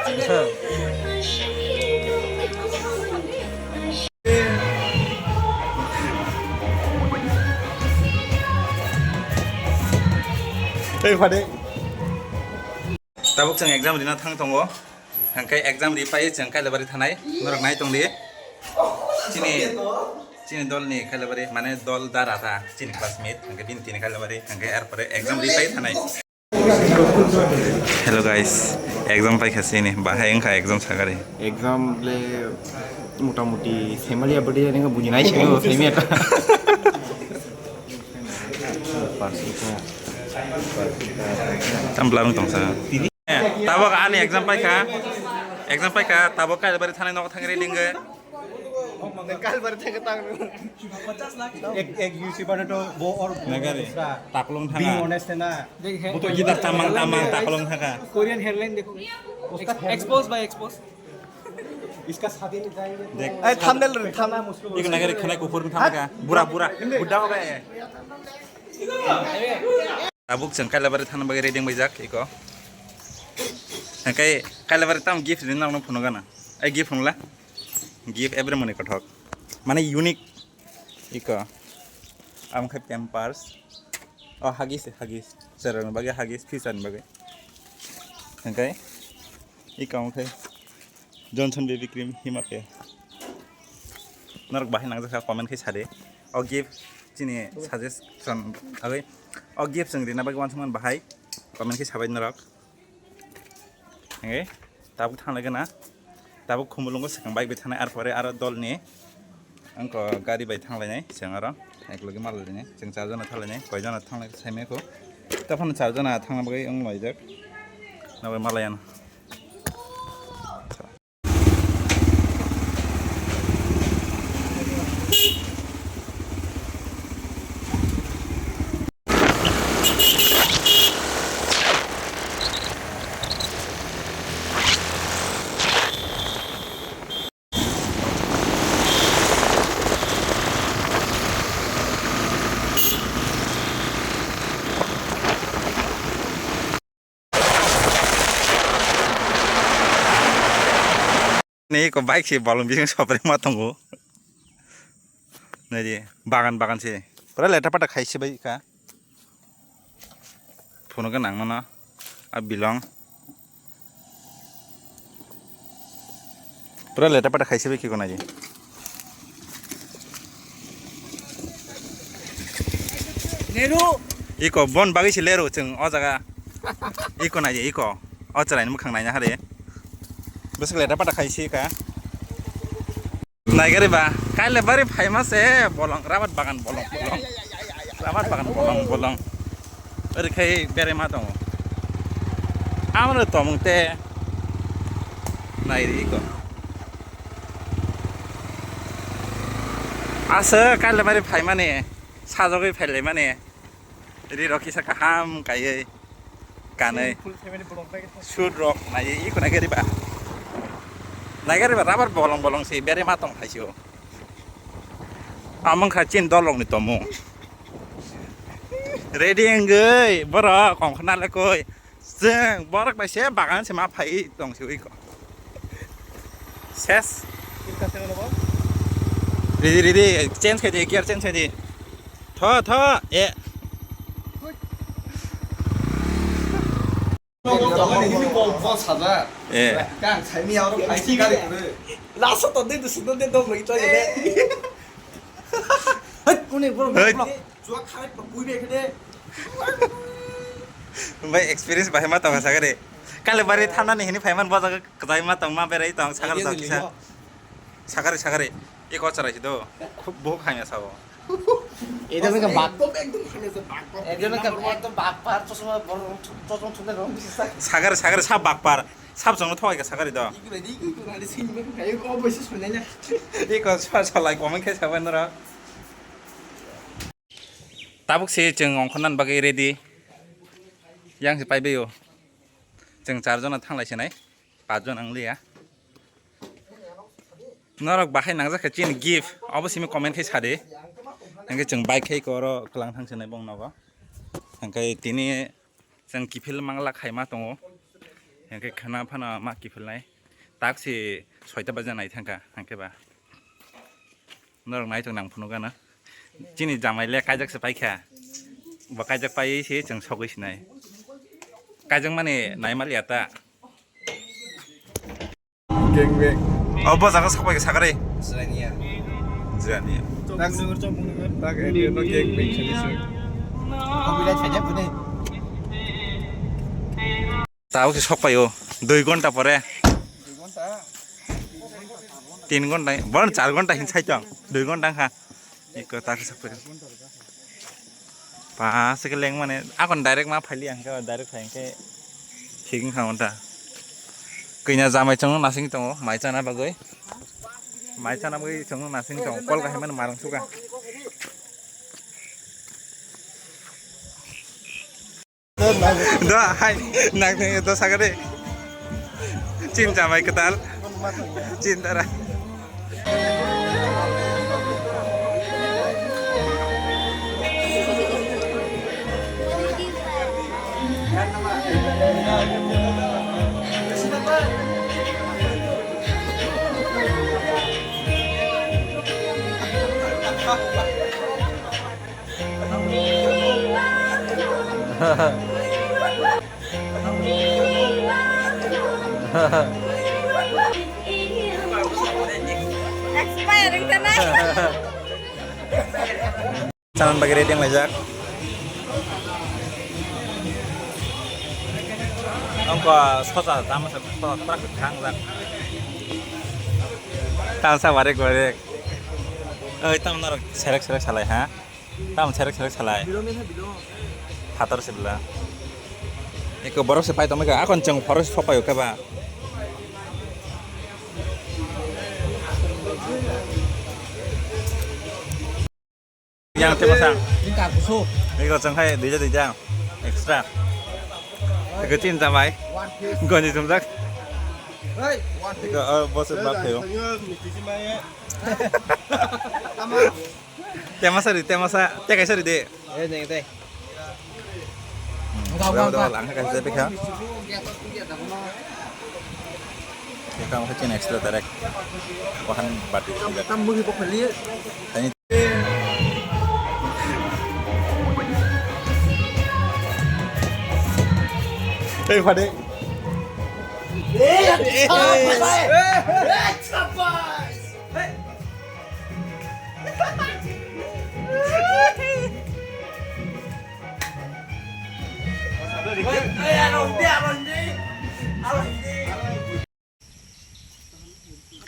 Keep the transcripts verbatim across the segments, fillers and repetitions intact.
Tei phade. Tabuk chwng exam rina thang tongo. Hwnkhe exam ri pai chwng Kailabari thanai. Norok nai tong di. Chini, chini dolni Kailabari, mane dol dara ta, chini classmate. Hwnkhe bini tini Kailabari, hwnkhe er pore exam ri pai thanai. Hello guys, exam paikha chini, bahai wngkha exam sagari. Exam le motamuti saimalia bwdwi jani wngkha, buji nai simi bo saimia ta. Tam bwla wng tongsa. Tabok ani exam paikha, exam paikha, tabok Kailabari thanai nogo thangwi ready wngwi. Kailabari thangwi tang. एक एक यूसी बने तो वो और Nagari, दूसरा taklong being thanga. Honest है ना। Buto gitar tamang tamang taklong thanga. Korean headline देखो। उसका एक्सपोज बाय एक्सपोज। इसका शादी में जाएंगे तो Dek. ए थंबनेल रे, thumbnail. Iko nagari khanai kuphur thanga. Bura bura. Buddha hoga. Tabuk chwng Kailabari thana bagwi ready wngjak iko. Hwnkhe Kailabari tam gift rinani phunukgana. Ai gift phunukla. Gift every moni kothok. Mane unique. Iko. Am khai pampers. Oh, Huggies, Huggies. Cherokni bagwi Huggies, future ni bagwi. Hwnkhe iko am khai Johnson baby cream hima pe. Norok bahai nangjakha comment khai sadi. O gift chini suggestion agwi. O gift chwng rina bagwi wansukmani bahai comment khai sabai norok. Hingke tabuk thanglaikha na, tabuk Khumulwngo swkang bike bai thangnai, arpore aro dolni wngkha gari bai thanglainai, chwng aro eklogi malainai, chwng charjona thanglainai, koijona thanglai saimai kho, taphano charjona thangna bagwi wng laijak, nokbai malaiyano. Ni ko bike se bolong bising sopre ma tongo. Nai di bagan bagan se. Pura leta pata khai se bai ka. Phunukgwi nang mano. A bilong. Pura leta pata khai se bai ki ko nai di. Neru. Iko bon bagwi se leru chwng o jaga. Iko nai di iko. O chwraini mwkhang naina hari. Bwswk leta pata khai se ka. Naigari ba, Kailabari phaima se bolong, rabat bagan bolong bolong. Rabat bagan bolong bolong. Ori khai berema tongo. Amro tomung te. Nai ri ko. Asa Kailabari phaimani, sajagwi phailaimani. Ri rok kisa kaham kaiwi kanwi. Full family bolong paikhe thang. Shoot rok naiwi iko naigari ba. Naigari ba rabar bolong bolong se bere ma tong thaisio. Amang kha chin dolong ni tomung. Ready wngwi borok kong khna le koi. Chwng borok bai se bagan se ma phai tong se iko. Ses. Ready, ready. Change khai di, gear change khai di. Tho, tho, e. E. Last shot of the season, they don't like each other. Hey, uni bro, hey. Bro. Bai experience bahai ma tong sagare. Kale bari thana ni hini phaiman bojaga kwtai ma tong ma berai tong sagare jok kisa. Sagare, sagare. Eko charai si do. Khub bohuk hamya sabo. Ekdom ekdom bak. Ekdom ekdom hamya se bak. Ekdom ekdom, ekdom bakpar, chosma bor, chosma thumnai rong bisa. Sagare, sagare, sab bakpar. Sab chongno thok ka sagare do. Iko nadi, iko nadi, sing bak, kayo ko boisi sunai na. Iko sa, sa, like, comment khai sabai nora. Tabuk se chwng ongkhorna bagwi ready. Yang se paibai o. Chwng char jona thanglai sinai. Pach jon ang liya. Norok bahai nangjak khe chini gift, obo simi comment khai sadi. Hingke chwng bike khai koro kwlang thang sinai bong nogo. Hingke tini chwng kiphil mangla khaima tongo. Hingke khana phano ma kiphilnai. Taksi soita baja nai thangkha, hingke ba. Norok nai tong nang phunukgana. Chini jamai le kaijak se paikha. Bo kaijak paiwi se chwng sogwi sinai. Kaijak mani nai maliya ta. Gang bang. Oh, bo jaga sok pai sakari. Jirania. Jirania. Tak, tak, eh, dia no gang bang sini sini. Kau bila saja punya. Tao ke sok paio, dui ghonta pore. Tin ghonta, bon char ghonta hin sai tong, dui ghonta kha. Iko ta ke sok paio. Pa se ke leng mane, akon direct ma phaili ang ke, direct phai ang ke, thik wng kha ta. Kanya jamai chong nasing tongo, mai chana bagwi. Mai chana bagwi chong nasing tongo, kol kahai mane marang suka. Do hai, nang teng do sagade. Chin jamai kwtal. Chin dara. Expiring tanai. Chanan bagwi ready wnglaijak. Ongko sosa tamo se sosa prak khangjak. Tamsa barek barek. Oi, tamo norok serek serek salai ha. Tamo serek serek salai. Phatar sibla. Eko borok se pai tongmai kha. Akon chwng phoro se sopai kha ba. Yang te masang. Ini tak kusuk. Eko chwng hai duija duija. Extra. Eko chin jamai. One piece. Gonji jumjak. Hei, one piece. Eko, oh, boss bak thayo. Tama. Tema sari, tema sa, te kaisa ri de. Eh, neng te. Enggak, enggak, enggak. Lang ka kaisa pekha. Pekha mo chin extra direct. Wahan bati. Tam mugi pokok liye. Tani. Eh, pade. Eh, eh, eh, eh, eh, eh,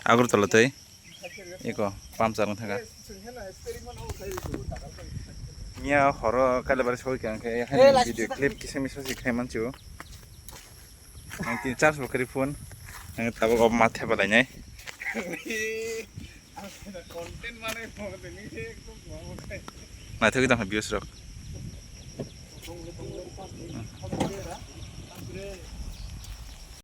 Agartala tei eko puncture wng thangkha. Miya horo Kailaibari sogwi kha, hwnkhe haino video clip kisa misa se khai mansigo. Ang tini charge bo kwrwi phone. Ang tabuk obo ma thepa lainai. Naithogwi tongkha views rok.